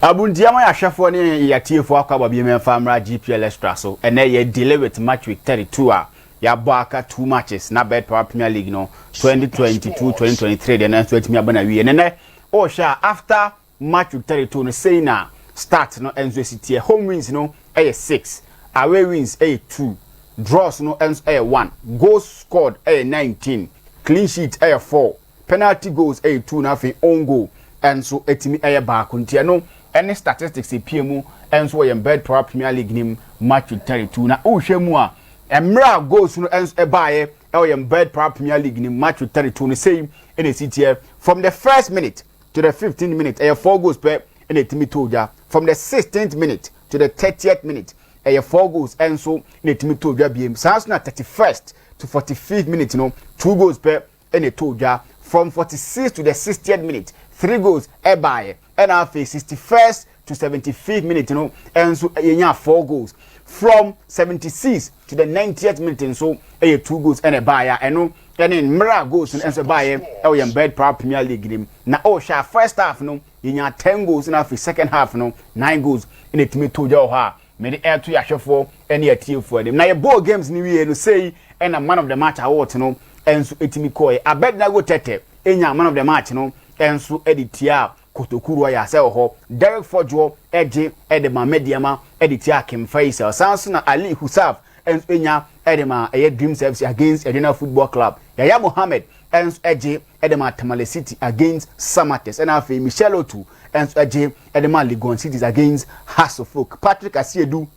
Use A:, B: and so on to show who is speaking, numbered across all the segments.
A: Abuntia ma yɛahwɛfoɔ ne yɛatiefoɔ akɔ aba bi mɛmfa mmra GPL Extra so. Ɛnɛ yɛ deal with match week 32 a yɛabɔ aka two matches na betPawa Premier League no 2022-2023 deɛ no nso atumi aba na wie. Nɛnɛ ɔrehwɛ a, after match week 32 no, sei na stats no nso esi teɛ. Home wins no ɛyɛ 6, away wins ɛyɛ 2, draws no nso ɛyɛ 1, goals scored ɛyɛ 19, clean sheet ɛyɛ 4, penalty goals ɛyɛ 2, na afei own goal nso ɛtumi ɛyɛ 1. Nti ɛno ɛne statistics epie mu nso wɔ yɛn betPawa Premier League nim match week 32. Na wohwɛ mu a, mmerɛ a goals no nso ɛbaeɛ ɛwɔ yɛn betPawa Premier League nim match week 32 no, sei ɛna esi teɛ. From the first minute to the 15th minute, ɛyɛ four goals pɛ ɛna ɛtumi to dwa. From the 16th minute to the 30th minute, ɛyɛ four goals ɛnso ɛna ɛtumi to dwa biem. Saa nso na 31st to 45th minute no, two goals pɛ ɛna ɛto dwa. From 46 to the 60th minute, three goals ɛbaeɛ. Ɛna afei 61st to 75th minute no ɛnso yɛnya four goals. From 76 to the 90th minute nso, ɛyɛ two goals ɛna ɛbaeɛ. A ɛno ɛne mmerɛ a goals no nso ɛbaeɛ ɛwɔ yɛn betPawa Premier League nim. Na ɔrehwɛ a, first half no yɛnya 10 goals, na afei second half no, nine goals ɛna ɛtumi to dwa wɔ hɔ a mɛde ɛɛto yɛ ahwɛfoɔ ɛne atiefoɔ anim. Na yɛ ball games ni wie no, sei ɛna man of the match award no ɛnso ɛtumi kɔɛ. Abednego Tete ɛnya man of the match no ɛnso ɛde tia Kotoku Royal sɛ wɔ hɔ. Derek Fɔdwoɔ ɛgye ɛde ma Medeama ɛde tia Akim Faisal. San so na Ali Husaf ɛnso ɛnya ɛde ma ɛyɛ Dreams FC against Aduana Football Club. Yaya Mohammed ɛnso ɛgye ɛde ma Tamale City against Samartex. Ɛna afei Michelle Otu ɛnso ɛgye ɛde ma Legon Cities against Hasofok. Patrick Asiedu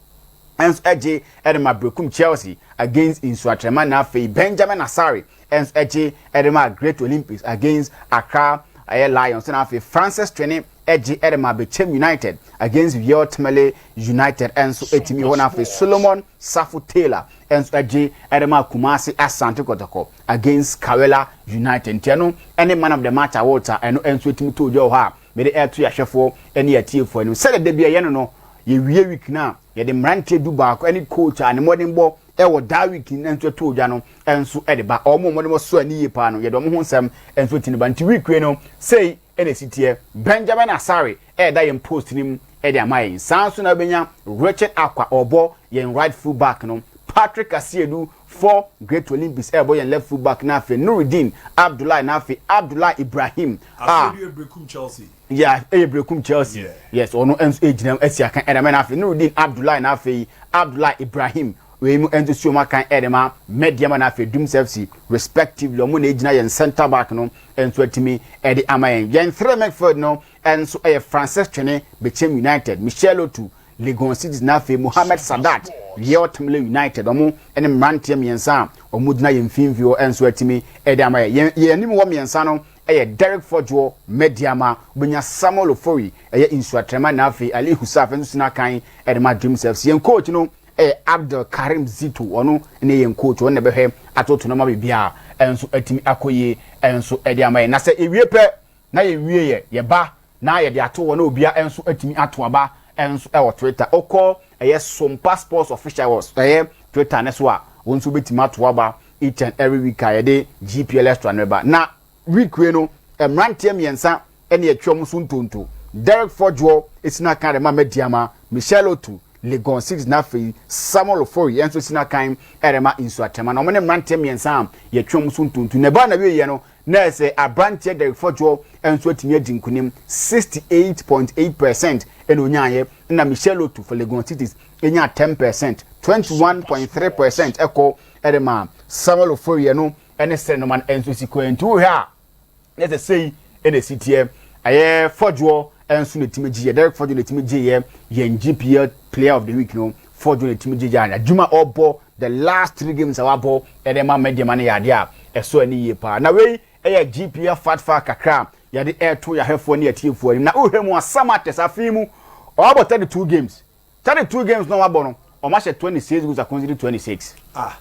A: ɛnso ɛgye ɛde ma Brekum Chelsea against Nsuatrɛma. Na afei Benjamin Asare ɛnso ɛgye ɛde ma Great Olympics against Accra ɛyɛ Lions. Na afei Francis Twene ɛgye ɛde ma Bechem United against Real Tamale United ɛnso ɛtumi hɔ. Na afei Solomon Safo Taylor ɛnso ɛgye ɛde ma Kumasi Asante Kɔtɔkɔ against Karela United. Nti ɛno ɛne man of the match award a ɛno ɛnso ɛtumi to dwa wɔ hɔ a mɛde ɛto yɛahwɛfoɔ ɛne yɛtiefoɔ anim. Sɛdeɛ da bi ɛyɛ no, yɛwie week na yɛde mmeranteɛ 11 ɛne coach a ne mmɔden bɔ ɛwɔ daa week no nso to dwa no ɛnso ɛde ba. Ɔmo mmɔden bɔ so ani yie paa no, yɛde ɔmo ho nsɛm ɛnso ti ne ba. Nti week wei no, sei ɛna esi teɛ. Benjamin Asare ɛɛda yɛn post nim ɛde ama yɛn. Saa nso na bɛnya Richard Akwa, ɔbɔ yɛn right full back no. Patrick Asiedu for Great Olympics ɛɛbɔ yɛn left full back. Na afei Nurudeen Abdullahi, na afei Abdullahi Ibrahim
B: a Brekum Chelsea.
A: Yeah, ɛyɛ Brekum Chelsea. Yes, ɔno nso egyina asi akan ɛdɛm. Na afei Nurudeen Abdullahi, na afei Abdullahi Ibrahim wei mu nso si wɔn akan ɛdɛm a Medeama na afei Dreams FC respectively. Ɔmo na egyina yɛn centre back no nso atumi ɛde ama yɛn. Yɛn three midfield no nso ɛyɛ Francis Twene, Bechem United, Michelle Otu, Legon Cities, na afei Mohammed Sadat, Real Tamale United. Ɔmo ne mmeranteɛ mmiɛnsa a ɔmo gyina yɛn mfimfini hɔ nso atumi ɛde ama yɛn. Yɛn anim wɔ mmiɛnsa no ɛyɛ Derek Fɔdwoɔ, Medeama, obenya Samuel Ofori, ɛyɛ Nsuatrɛma, na afei Ali Husaf nso sina kan ɛde ma Dreams FC. Yɛn coach no ɛyɛ Abdul Karim Zito. Ɔno ne yɛn coach. Ɔno na ɛbɛhwɛ atoto no ma biribiara ɛnso atumi akɔ yie ɛnso ɛde ama yɛn. Na sɛ ewie pɛ na yɛwie yɛ yɛba na yɛde ato wɔ na obia nso atumi ato aba ɛnso ɛwɔ Twitter. Ɔkɔ ɛyɛ Sompa Sports Official wɔ ɛyɛ Twitter ne so a, wɔn nso bɛtumi ato aba each and every week a yɛde GPL Extra no ba. Na week wei no, mmeranteɛ mmiɛnsa ɛne atwa wɔn so ntonto. Derek Fɔdwoɔ esi n'akan de ma Medeama, Michelle Otu, Legon Cities, na afei Samuel Ofori nso si n'akan ɛde ma Nsuatɛma. Na wɔn ne mmeranteɛ mmiɛnsa a yɛtwa wɔn so ntonto. Na ɛbaa na wie yɛ no na ɛsɛ aberanteɛ Derek Fɔdwoɔ nso atumi adi nkunim, 68.8% ɛna onyaayɛ. Na Michelle Otu for Legon Cities enya 10%, 21.3% ɛkɔ ɛde ma Samuel Ofori no. Ɛne sɛ no man nso si kɔ. Nti wohwɛ a, na ɛsɛ sei ɛna esi teɛ. Ɛyɛ Fɔdwoɔ nso na etimi gye yɛ, Derek Fɔdwoɔ na etimi gye yɛ yɛn GPL Player of the Week no. Fɔdwoɔ na etimi gye yɛ. Adwuma ɔbɔ the last three games a wabɔ ɛde ma Medeama no yɛ adeɛ a ɛso ani yie paa. Na wei ɛyɛ GPL fatfa kakra a yɛde ɛɛto yɛahwɛfoɔ ne yɛtiefoɔ anim. Na wohwɛ mu a, Samartex afei mu ɔwabɔ 32 games. 32 games na wabɔ no, ɔmo ahyɛ 26 goals, aconcede 26.
B: Ah,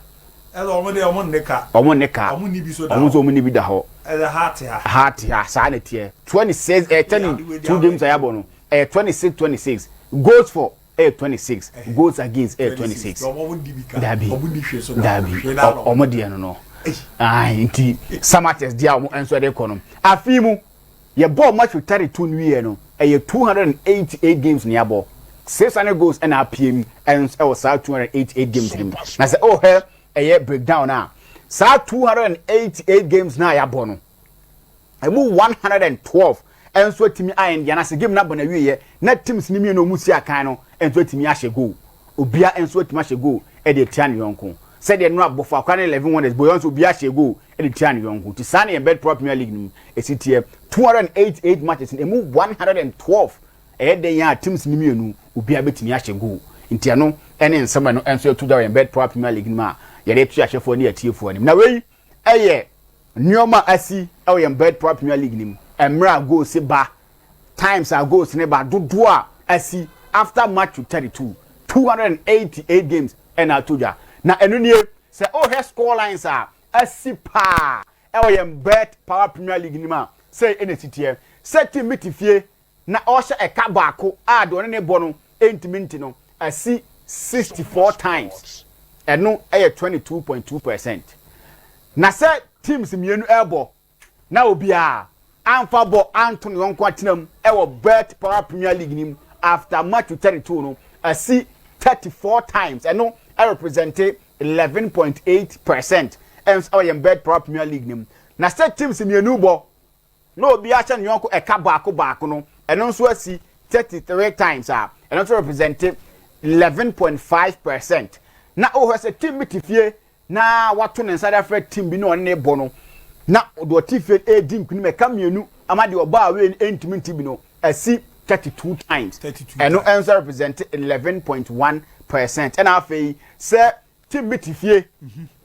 B: ɛsɛ ɔmo de ɔmo nne ka.
A: Ɔmo ne ka.
B: Ɔmo ni bi so da.
A: Ɔmo nso ɔmo ni bi da hɔ.
B: Ɛsɛ ha te ha.
A: Ha te ha saa na teɛ. 26 32 games a yɛabɔ no, ɛyɛ 26 26. Goals for ɛyɛ 26, goals against ɛyɛ 26.
B: Ɔmo di bi ka.
A: Dabi.
B: Ɔmo ni hwɛ so da.
A: Dabi.
B: Hwɛ na
A: ɔmo deɛ no, ayi nti Samartex deɛ a ɔmo nso ɛde kɔ no afei mu. Yɛbɔɔ match week 32 no wieɛ no, ɛyɛ 288 games na yɛabɔ. 600 goals ɛna apue mu ɛnso ɛwɔ saa 288 games no mu. Na sɛ ɔhwɛ ɛyɛ breakdown a, saa 288 games na yɛabɔ no, ɛmu 112 ɛnso atumi ayɛ ndeɛ na sɛ game no abɔ na wieɛ na teams no mmienu a wɔn si akan no nso atumi ahyɛ goal. Obia nso atumi ahyɛ goal ɛde atia ne yɔnko. Sɛdeɛ no abɔfo akora ne 11 Wonders bɔ nso, obia ahyɛ goal ɛde tia ne yɔnko. Nti saa ne yɛn Bet Power Premier League no mu esi teɛ. 288 matches no, emu 112 ɛyɛ den yɛn a teams no mmienu obia bɛtumi ahyɛ goal. Nti ɛno ɛne nsɛm ɛno nso ɛto dwa wɔ yɛn Bet Power Premier League no mu a yɛde to ahyɛfoɔ ne atiefoɔ anim. Na wei ɛyɛ nneɛma asi ɛwɔ yɛn Bet Power Premier League no mu, mmerɛ a goals ba, times a goals ne ba, dodoɔ a asi after match week 32, 288 games ɛna ato dwa. Na ɛno nie, sɛ ɔhwɛ score lines a asi paa ɛwɔ yɛn Bet Power Premier League no mu a, sɛ ɛna esi teɛ, sɛ team bi te fie na ɔhyɛ ɛka baako a deɛ ɔne ne bɔ no ɛntumi nti no, asi 64 times. Ɛno ɛyɛ 22.2%. Na sɛ teams mmienu ɛrebɔ na obiara amfa bɔ anto ne yɔnko atena mu ɛwɔ Bet Power Premier League nim after match 32 no, asi 34 times. Ɛno ɛrepresent 11.8% ɛnso ɛwɔ yɛn Bet Power Premier League nim. Na sɛ teams mmienu bɔ na obi ahyɛ ne yɔnko ɛka baako baako no, ɛno nso asi 33 times a ɛno nso represent 11.5%. Na ɔhɔ sɛ team bi te fie na wato ne nsa de afrɛ team bi na ɔne ne bɔ no, na deɛ ɔte fie edi nkunim ɛka mmienu ama deɛ ɔbɔ away ntumi nti bi no, asi 32 times.
B: 32.
A: Ɛno nso represent 11.1%. Ɛna afei sɛ team bi te fie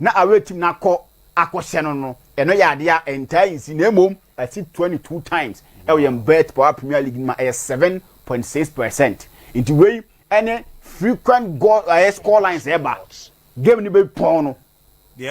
A: na away team na akɔ akɔhyɛ no, ɛno yɛ adeɛ a ɛntaa nsi, na emom asi 22 times ɛwɔ yɛn Bet Power Premier League ma ɛyɛ 7.6%. Nti wei ɛne frequent goal ɛyɛ score lines ɛba game ni bɛ pɔn no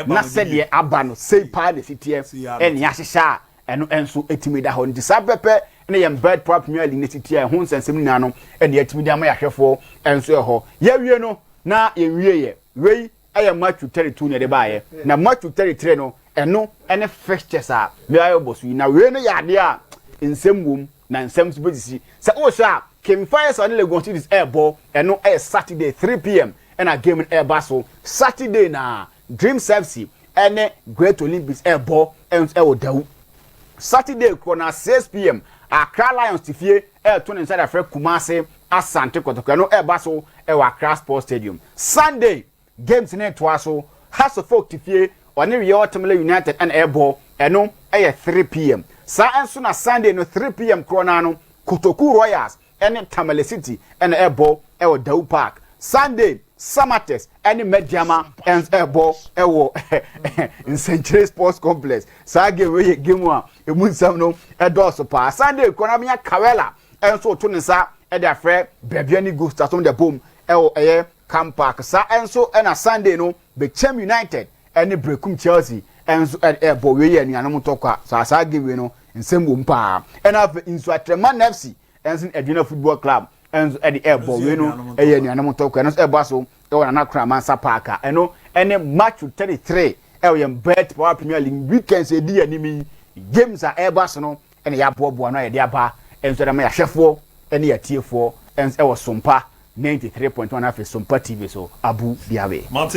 A: na sɛdeɛ aba no sei paa na esi teɛ ɛne ahyehyɛ a ɛno nso etumi da hɔ. Nti saa pɛpɛ ne yɛn Bet Power Premier League ne si teɛ, ɛho nsɛnsɛm nyinaa no ɛne yɛtumi de ama yɛahwɛfoɔ nso ɛhɔ. Yɛwie no na yɛnwie yɛ wei ɛyɛ match 32 na yɛde baayɛ, na match 33 no, ɛno ɛne fixtures a mmea bɔ so yi. Na wei no yɛ adeɛ a nsɛm wom na nsɛm nso bɛsisi. Sɛ ɔhyɛ a, King Faisal ne Legon Cities ɛɛbɔ, ɛno ɛyɛ Saturday 3 p.m. ɛna game no ɛɛba so. Saturday na Dreams FC ɛne Great Olympics ɛɛbɔ ɛnso ɛwɔ Dawu. Saturday korɔ na 6 p.m., Accra Lions ti fie ɛɛto ne nsa de afrɛ Kumase Asante Kɔtɔkɔ. Ɛno ɛɛba so ɛwɔ Accra Sports Stadium. Sunday games ne toa so. Hearts of Oak ti fie, ɔne Real Tamale United ɛna ɛɛbɔ, ɛno ɛyɛ 3 p.m. Saa nso na Sunday no 3 p.m. korɔ naa no, Kotoku Royals ɛne Tamale City ɛna ɛbɔ ɛwɔ Dawu Park. Sunday, Samartex ɛne Medeama ɛnso ɛbɔ ɛwɔ Nsɛnkyerɛ Sports Complex. Saa game wei yɛ game a emu nsɛm no ɛdɔɔso paa. Sunday korɔ naa bɛnya Karela ɛnso to ne nsa ɛde afrɛ Bibiani Gold Stars de bom ɛwɔ ɛyɛ Camp Park. Saa ɛnso ɛna Sunday no, Bechem United ɛne Brekum Chelsea ɛnso ɛbɔ. Wei yɛ anuanom ntɔkwa. Saa game wei no, nsɛm wɔ mu paa. Ɛna afei Nsoatreman FC ɛnso Aduana Football Club ɛnso ɛde ɛbɔ. Wei no ɛyɛ anuanom ntɔkwa. Ɛno nso ɛbɔ so ɛwɔ Nana Kramansa Park a ɛno ɛne match 33 ɛwɔ yɛn Bet Power Premier League weekends edi yɛn anim yi. Games a ɛreba so no ɛna yɛaboaboa no a yɛde aba ɛnso ɛde ama yɛahwɛfoɔ ɛne yɛatiefoɔ ɛnso ɛwɔ Sompa 93.1, afei Sompa TV so. Abu Diabe.